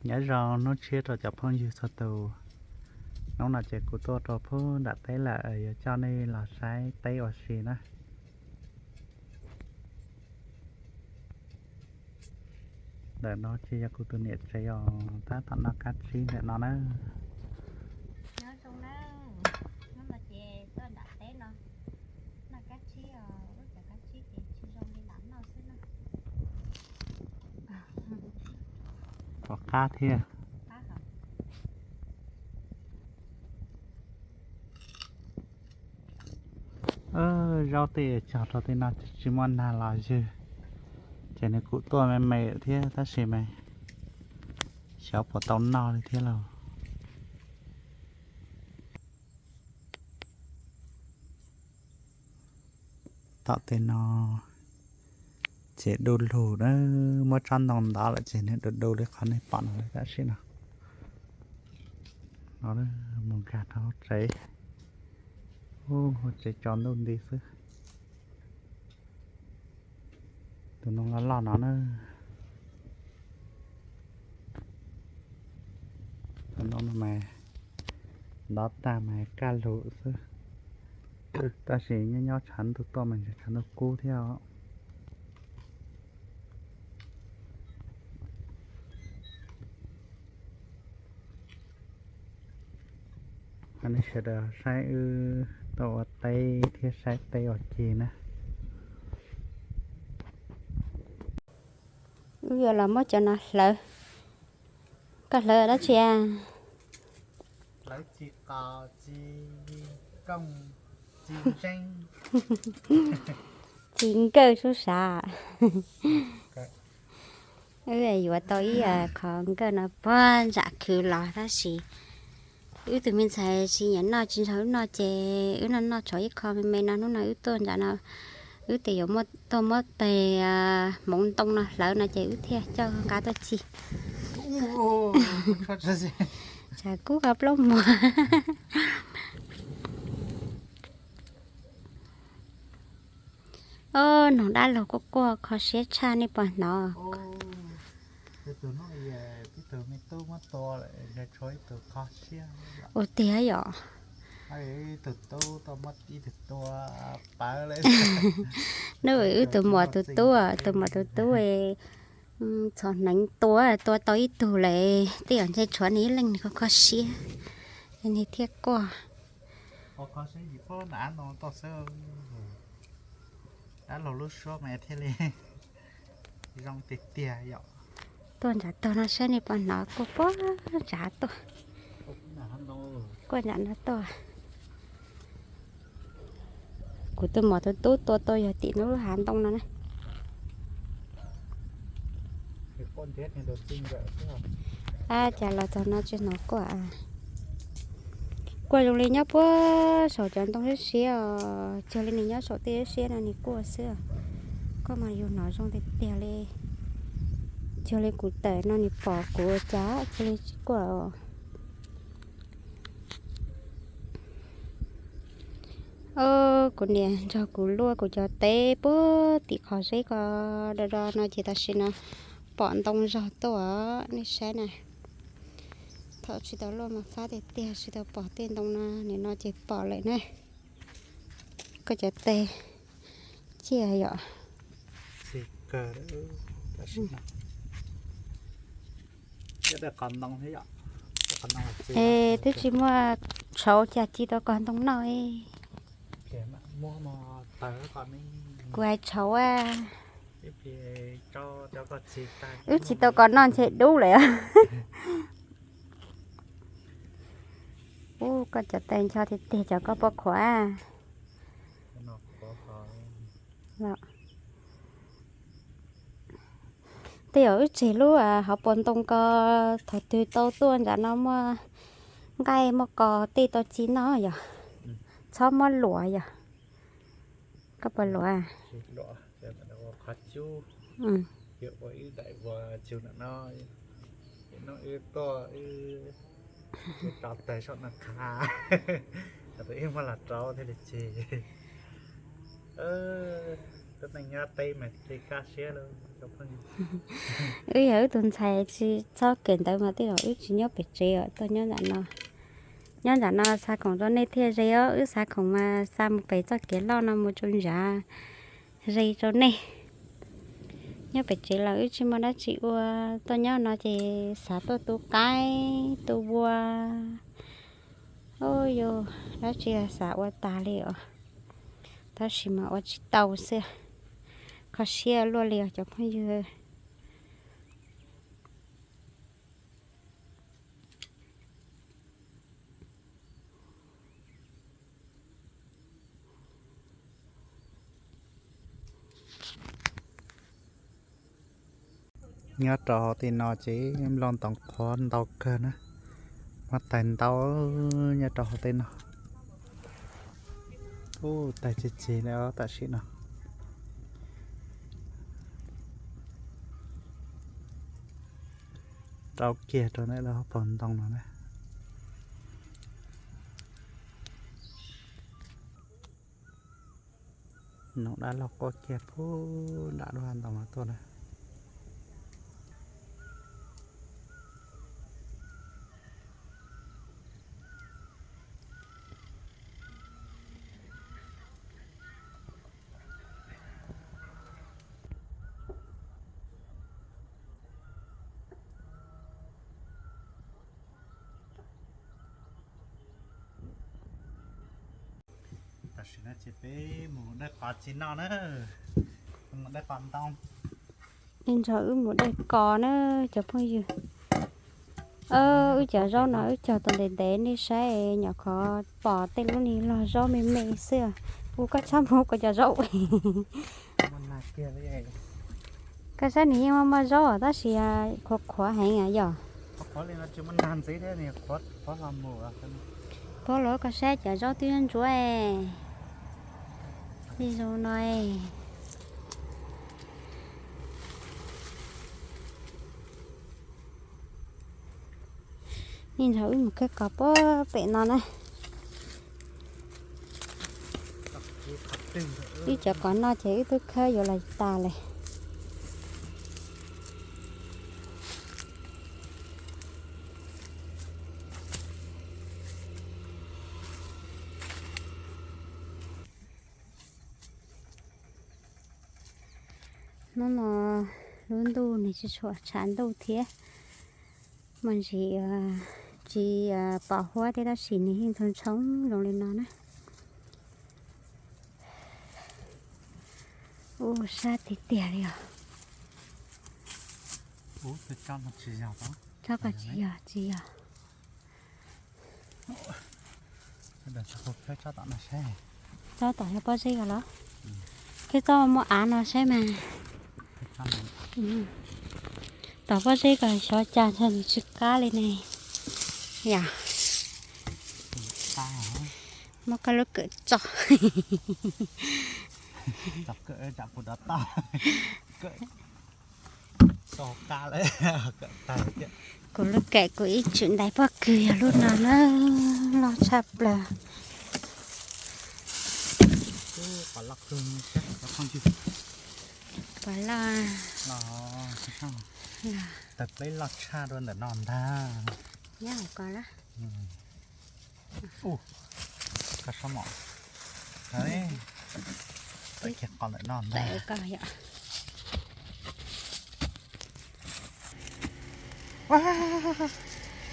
Nyob zoo hnub tshiab rau cov phooj ywg txhua tus. Hnub no ces kuv tuaj rau pem nram teb lawm, yuav coj nej los saib teb ua si na. Ntawm no ces yog kuv tus niam tsev os, tab tom noj kab tsib ntawm no na. Nyob zoo na, hnub no ces tuaj nram teb no noj kab tsib os, lub cov kab tsib ces tsis zoo li lam noj xwb na. Pom qab thiab. Zaub tej cog rau tej no tsis muaj nag los ywg, ces nws kuj tuaj me me thiab tab sis mas xyov puas tau noj li thiab lauj. Tom tej no ces du lug na, muab tsob ntoo ntov lawm ces nws du du li qhov nej pom no tab sis no. No mus nkag rau hauv tsev, hauv tsev tsaus ntuj nti xwb. Tus ntoo loj loj no na. Tus ntoo no mas ntov tag mas kaj lug xwb, tab sis nyob nyob tshav ntuj tuaj mas ntshe tshav ntuj kub thiab os. Nej sawv daws saib wb tuaj ua teb thiab saib teb ua ke na. Wb yuav los muab cov no hlawv. Koj hlawv dab tsi a? Hlawv txiv qos, txiv kooj, txiv ntseeb, txiv nkawj sub sav. Wb yuav tau ib qho nkawj no puag ntsam khwv los tab sis wb tus me ntxhais tsis nyiam noj, tsis nrog wb noj ces wb noj noj tshuav ib qho me me no. Hnub no wb tuaj nram no, wb tias yuav tuaj muab tes hmoov ntoo no hlawv no ces wb thiaj coj nqa tuaj txi. Tshav kub qhov plaub muag. Ob, noog dab laug quaj quaj kho siab tshaj nej puas hnov. Ua tiag yom. Nub, wb tus muam tus tub, tus muam tus tub txhom hneev tua, tua tau ib tug lawm, tej zaum ntshe tshuav nws ib leeg nws kho kho siab, nws thiaj quaj. Dab laug lub suab mas thiaj li zoo tiag tiag yom. Tuaj nram tog no saib nej puas hnov quaj puag nram tuaj. Quaj nram no tuaj. Kuv tus muam tus tub tua tau yog tim lub hav ntoo no na. Ab, cas los txog no tsis hnov quaj. Quaj zoo li nyob puag saum cov ntoo siab siab os, cuag li nws nyob saum tej siab siab no nws quaj xwb. Koj mas yus hnov zoo tiag tiag li. Cuag li kuv tawm no nws pom kuv cas cuag li tsis quaj os. Kuv niam nrog kuv luaj kuv cov teb puag tim qhov zeb ko do do no ces tam sim no pom ntoo zog tuaj, nej saib na. Thaum tsis tau luaj mas fab tiag tiag, tsis tau pom tej ntoo no, nim no ces pom lawm na. Koj cov teb ciaj yom. Es twb tsis muaj tshauv cas ci tau koj ntoo noj. Kuv hais tshauv a. Wb tsis tau koj noj ntshe dub lawm. Ub, koj cov teb ncho tiag tiag, cov koj poj khuav. Tej zaum wb tseg lub hauv paus ntoo ko, thaum twg tau tuaj nram no muaj nqaij muaj kos tej tau ci noj yom. Txhob muab luam yom. Koj puas luam? Wb yog wb tus ntxhais tsis txhob kev ntawd mas tej zaum wb tsis nyob pem tsev os, tuaj nyob nram no. Nyob nram no xav khoom rau nej thiaj ze os, wb xav khoom mas xa mus pem txoj kev loj no mus tsaus ntshav ze rau nej. Nyob pem tsev los wb tsis muaj dab tsi ua, tuaj nyob no ces xav tuaj tu qaib tu vua, ub yus dab tsi xav ua tas li os, tab sis mas ua tsis tau xwb. Kho siab luaj li os cov phooj ywg. Nyob rau hauv tej no ces nplooj ntoos qhuav ntau kawg na, muaj tais ntau nyob rau hauv tej no. Ub, tais ceg ceg li os tam sim no. Rau kiag rau ntawm lub hauv paus ntoo no na. Noog dab laug quaj kiag puag nram lub hauv ntoo no tuaj na. Tam sim no ces peb mus daij qos txiv no na, mus daij qos ntoo. Ib ntsog wb mus daij qos na cov phooj ywg. Wb cov zaub no wb cog tau ntev ntev nej saib, nyuam qhuav pom tej lub ni log zaub me me xwb. Ub, koj txhob muab kuv cov zaub. Koj saib nws yeej muaj muaj zaub tab sis qhuav qhuav heev yom. Pab los koj saib cov zaub twb ntsuab li zoo no. Ib ntsog wb mus khawb qos puag pem no na. Wb cov qos no ces wb twb khawb yuav los tas lawm. Hnub no lub ntuj nws tsis tshua tshav ntuj thiab, mas ntsis tsis pom huab thiab tab sis nws yeej ntshoo ntshoo zoo li no na. Ub, sab tiag tiag li os. Tsob ko tsis yog, tsis yog. Tsob tom yog pob zeb ko los? Khawb tsob muaj av no saib mas. Tom pob zeb ko xyov cas ntshe nws tsis qab li ne. Yog muab koj lub kawm tso. Kuv lub kawm kuv ib txwm ntais pob kws yog lub no na, loj tshaj plaws. Pov loj, tawg pleb loj tshaj rau ntawm no ntag. Nyob hauv ko lawm. Koj sab mom, tawm kiag qos ntawm no ntag.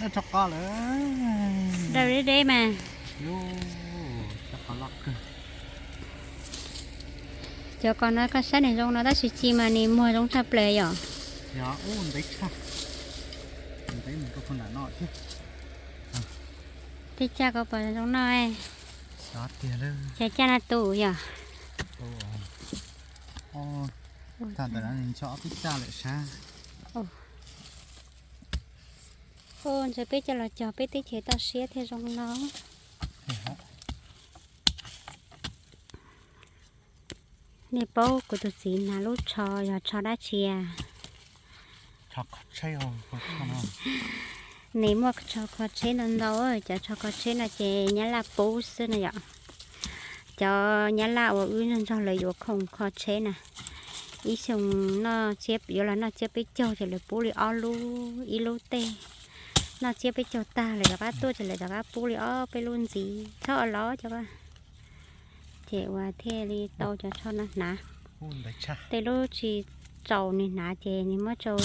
Noj tso qos lawm. Daws deb deb mas. Cov qos no koj saib nws zoo no tab sis ci mas nws muag zoo tshaj plaws yom. Yog, ub, ntev tshaj. Ntev mus rau puag nram no thiab. Peb caj ko puas zoo noj? Xyov tiag lawm. Cov caj no tus yom. Tag ntawm no nws ncho ob peb caj lawm sab. Ua ntawd peb coj los cog peb teb chaws toj siab thiaj zoo no. Nej paub kuv tus txiv hnav lub tsho yog tsho dab tsi? Nws muaj tsho kho tsheb ntau ntau, cov tsho kho tsheb no ces Nyab Laj pub xwb no yom. Cov Nyab Laj uas wb nrog nrog lawv yuav khoom kho tsheb na, ib xyoo noj tsiab, yuav los noj tsiab peb caug ces lawv pub li ob lub ib lub tej. Noj tsiab peb caug tag lawv rov qab tuaj ces lawv rov qab pub li ob peb lub ntxiv, tsho los cov ko. Ces uas thiaj li tau cov tsho no hnav. Tej lub tsis txaus nws hnav ces nws muab rau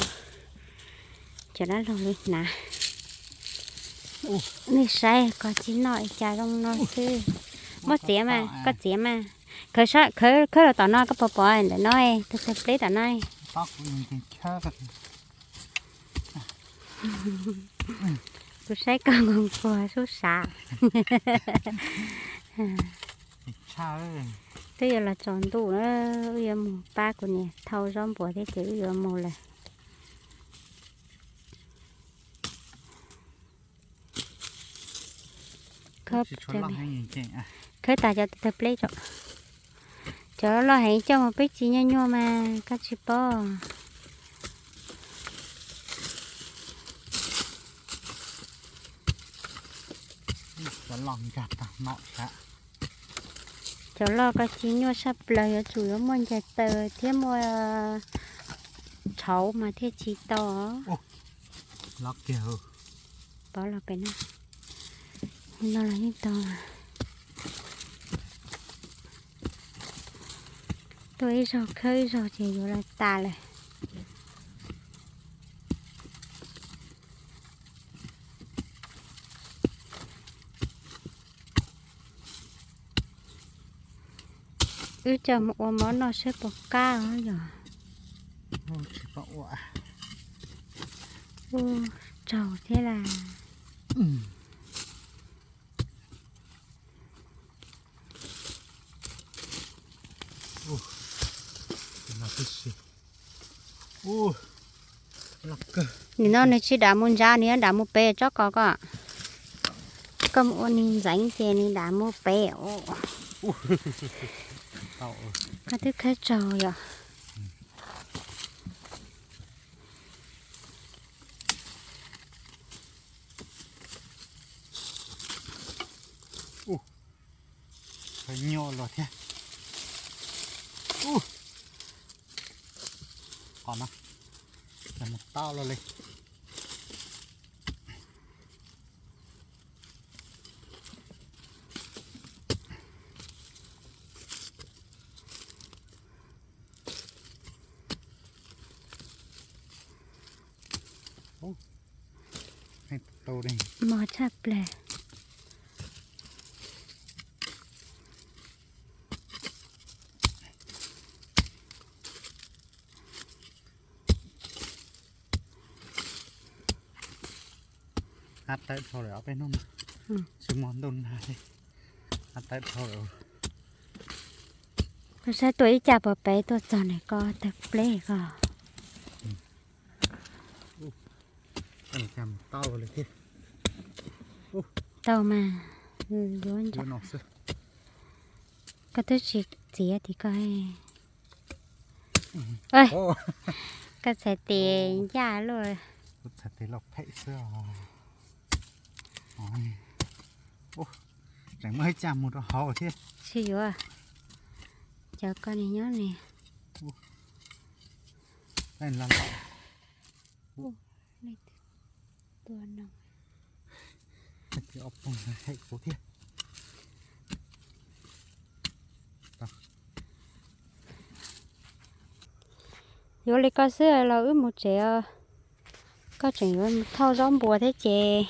cov dab laug lawv hnav. Nej saib koj tsis noj li cas zoo no xwb. Muab txiav mas, koj txiav mas. Khawb, khawb los tom no koj pom pom ntawm no, tawg tawg pleb tom no. Kuv saib koj nqos nquag sub sav. Twb yuav los tsaus ntuj na, wb yuav mus pab kuv niam thau zaub npua thiab ces wb yuav mus lawm. Khawb tas cov tawg pleb tso. Cov loj heev coj mus peb txiv nyuaj nyuaj mas koj tsis paub. Cov loj koj tsis nyuaj saj plaws, yuav tsum yuav muaj ncaig taws thiab muaj tshauv mas thiaj tsis tau. Pov los pem no, no los yeej tau. Tuaj ib zaug khawb ib zaug ces yuav los tas lawm. Wb coj mus ua mov noj saib puas qab os yog. Tsis pom ua. Ua tsaug thiab las. Nim no nws tsis dam mus ntsa, nws yuav dam mus pem tsob ko koj. Koj mus ua nws ntxeev ces nws dam mus pem. Koj twb khawb tsaug yom. Nyuaj los thiab. Qhov no, mus tau los li. Mos tshaj plaws. Ab tawm dhau lawm ob peb hnub no, tsis muaj ntuj nag li. Ab tawm dhau lawm. Koj saib tuaj ib cag puas pem, tuaj txog nws ko tawg pleb ko. Tau mas, yuav ntsa. Koj twb tsis txiav tim ko. Koj txhais tes ncaj luaj. Kuv txhais tes loj phem xwb os. Tseem muaj ib cag mus rau hauv thiab. Tsis yuav. Cov ko nws nyob nws. Tua no. Ob phooj ywg hem kuv thiab. Yuav li ko xwb los wb mus tsev os. Koj tseem yuav mus thauj zaub npua thiab ces.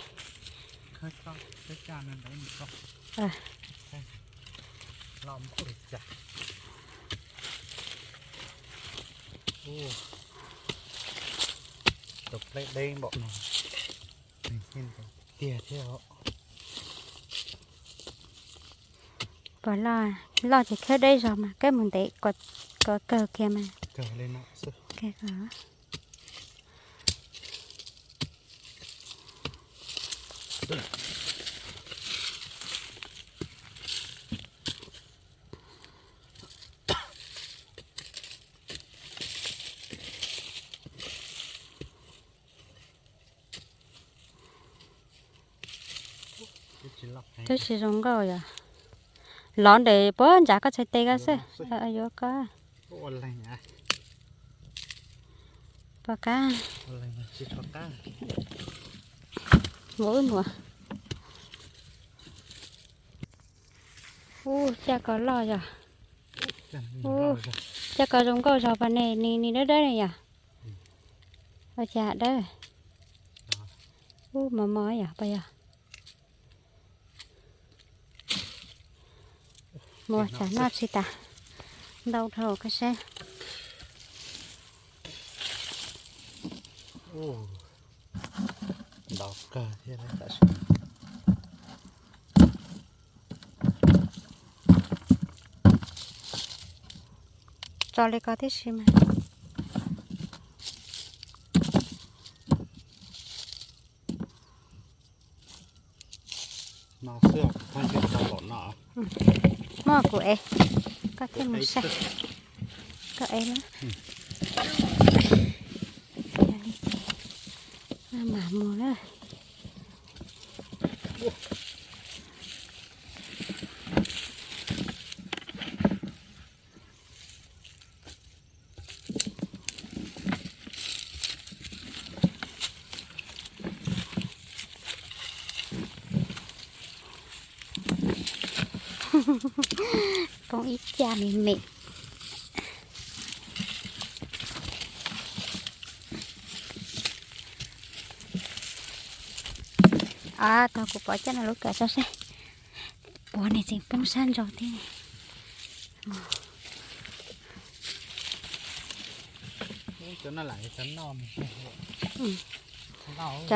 Tus pleb deb npaum no, tiag thiab. Puas loj? Loj ces khawb deb zog mas, kawg mus ntev kom kawg kiag mas. Twb tsis zoo nkauj yom. Lov ntawm puag ntsag koj txhais tes koj xwb. Yuav koj. Pom qab. Mus wb mus. Ub, caj ko loj yog. Ub, caj ko zoo nkauj zog pas ne, nws nws dawb dawb ne yog. Ua cas dawb. Ub, mos mos yog pas yog. Muag tsam noj tsis tas. Ntau dhau koj saib. Ntau kawg thiab tam sim. Tso li ko tib si mas. Muab kuv ev, koj thiaj mus saib. Koj ev na. Mam mus na. Poob ib caj me me. Tau kuv pov caj no lub kawm tso saib. Puav niag tseem poob sab nraud thiab. Cov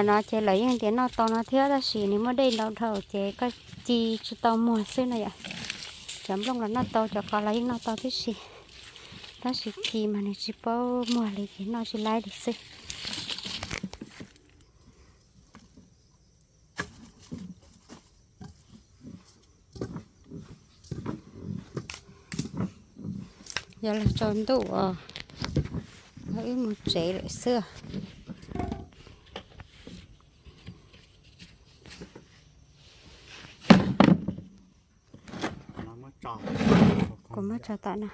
no ces lawv yeej tias noj tau no thiab tab sis nws muaj dej ntau dhau ces koj ci tsis tau muag xwb no yom. Cov nplooj los noj tau, cov qos los yeej noj tau tib si, tab sis ci mas nws tsis paub muag li ces noj tsis laib li xwb. Yog los tsaus ntuj os, wb mus tsev lawm xwb. Kuv muab tso tom no.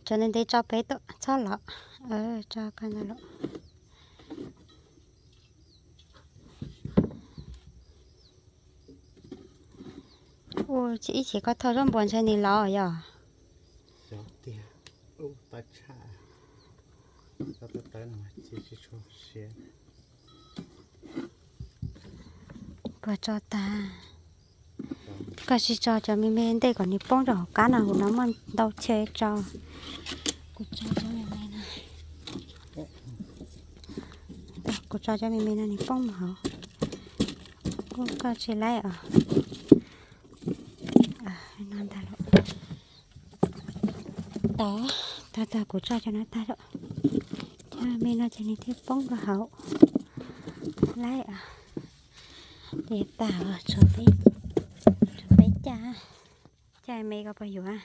Tso ntev ntev tso pem toj txhob lov. Tso koj ntawd los. Ua ib chim koj thauj zaub npua ntshe nws lov yog. Puas tso tag? Koj tsis tso cov me me ntej kom nws poob rau hauv qab no, hauv no muaj ntau chaw tso. Kuv tso cov me me no, kuv tso cov me me no nws poob mus hauv. Koj tsis laib os. No ntag los. Tau, tau tag kuv tso cov no tag lawm. Cov me no ces nws thiaj poob rau hauv. Laib os. Ces tas tshuav peb caj, caj me ko puas yuav?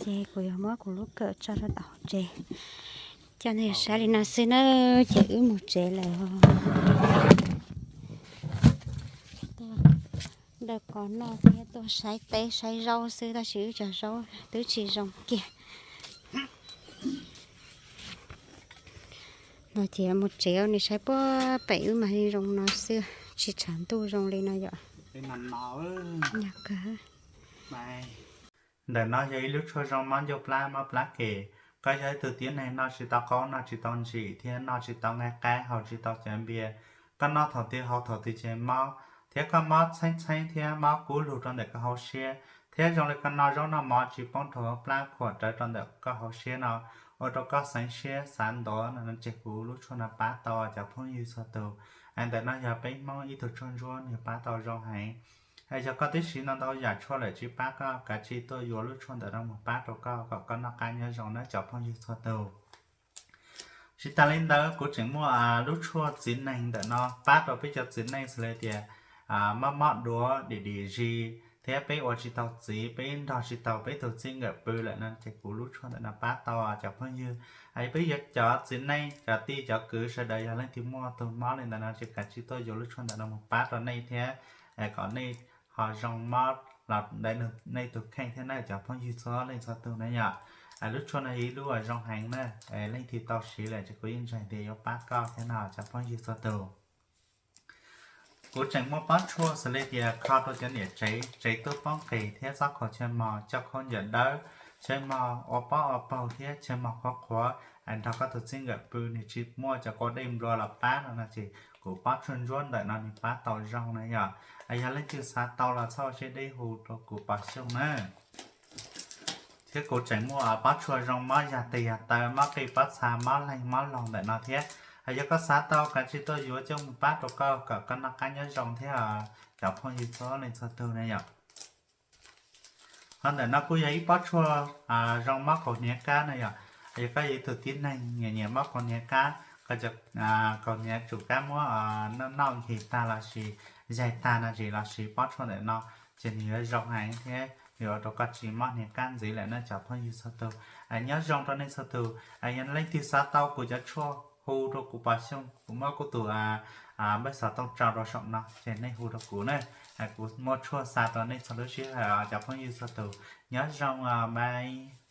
Ces kuv yuav muab kuv lub kawm tso rau tom hauv tsev. Coj nej saib li no xwb na, ces wb mus tsev lawm. Daws qos noj thiab tuaj saib teb saib zaub xwb tab sis wb cov zaub twb tsis zoo kiag. No ces mus tsev, nej saib puag pem wb mas zoo no xwb, tsis tshav ntuj zoo li no yom. Ntawm no yog ib lub tshuaj zoo mob ncauj plab mob plab kem. Koj yog ib tug tib neeg noj tsis tau qaub, noj tsis tau ntsim thiab noj tsis tau nqaij qab, haus tsis tau cov npias. Koj noj thaum twg haus thaum twg ces mob, thiab koj mob txheeb txheeb thiab mob kub lug rau ntawm koj hauv siab, thiab zoo li koj noj zaub noj mov tsis poob rau hauv plab khuam rawv rau ntawm koj hauv siab no, ua rau koj xeev siab xav ntuav no ces kuv lub tshuaj no pab tau cov phooj ywg txhua tus. Es ntawm no yog peb Hmoob ib tug tshuaj ntsuab, nws pab tau zoo heev. Es yog koj twb siv ntau ntau yam tshuaj lawm tsis pab koj, kav tsij tuaj yuav lub tshuaj ntawm no mus pab rau koj kom koj noj qab nyob zoo nawb cov phooj ywg txhua tus. Tsis tas li ntawd kuv tseem muaj lub tshuaj txiv neeg ntawm no pab rau peb cov txiv neej xws li tias mob mob duav, dim dim zis, thiab peb ua tsis tau txiv, peb nrog tsis tau peb tus txij nkawm pw lawm no ces kuv lub tshuaj ntawm no pab tau cov phooj ywg. Peb yuav cov txiv neej cov tij cov kwv sawv daws yog leej twg muaj tus mob li ntawd no ces kav tsij tuaj yuav lub tshuaj ntawm no mus pab rau nej thiab kom nej ho zoo mob los ntawm nej tus kheej thiab na cov phooj ywg txhua leej txhua tus na yom. Lub tshuaj no yog ib lub uas zoo heev na, leej twg tau siv lawm ces kuv yeej ntseeg tias yuav pab koj thiab no cov phooj ywg txhua tus. Kuv tseem muaj pob tshuaj xws li tias kho rau cov niam tsev, tsev tuaj poob qis thiab txob khaum chaw mos, coj khaub ncaws dawb, chaw mos ua pob ua paug thiab chaw mos qhuav qhuav, nrog koj tus txij nkawm pw nws tsis muaj cov qua dej nplua los pab no no ces kuv pob tshuaj ntsuab ntawm no nws pab tau zoo na yom. Yog leej twg xav tau los txhob ua siab deb hu rau kuv Pov Xyooj na. Thiab kuv tseem muaj pob tshuaj zoo mob yag tes yag taw, mob qij pob txha, mob leeg mob laug ntawm no thiab. Yog koj xav tau kav tsij tuaj yuav coj mus pab rau koj kom koj noj qab nyob zoo thiab cov phooj ywg txhua leej txhua tus na yom. Ho ntawm no kuj yog ib pob tshuaj zoo mob kaus hniav kab na yom. Yog koj yog ib tug tib neeg nyiam nyiam mob kaus hniav kab, kaus hniav tsum kab muab noj noj nkig tag lossis yaig tag no ces los siv pob tshuaj ntawm no ces nws yuav zoo heev thiab yuav ua rau koj tsis mob hniav kab ntxiv lawm na cov phooj ywg txhua tus. Nyob zoo rau nej txhua tus, yog leej twg xav tau kuv cov tshuaj hu rau kuv Pov Xyooj, kuv muab kuv tus npawb xov tooj tso rau saum no ces nej hu rau kuv na. Kuv muaj tshuaj xa rau nej txhua lub sij hawm cov phooj ywg txhua tus. Nyob zoo, bye.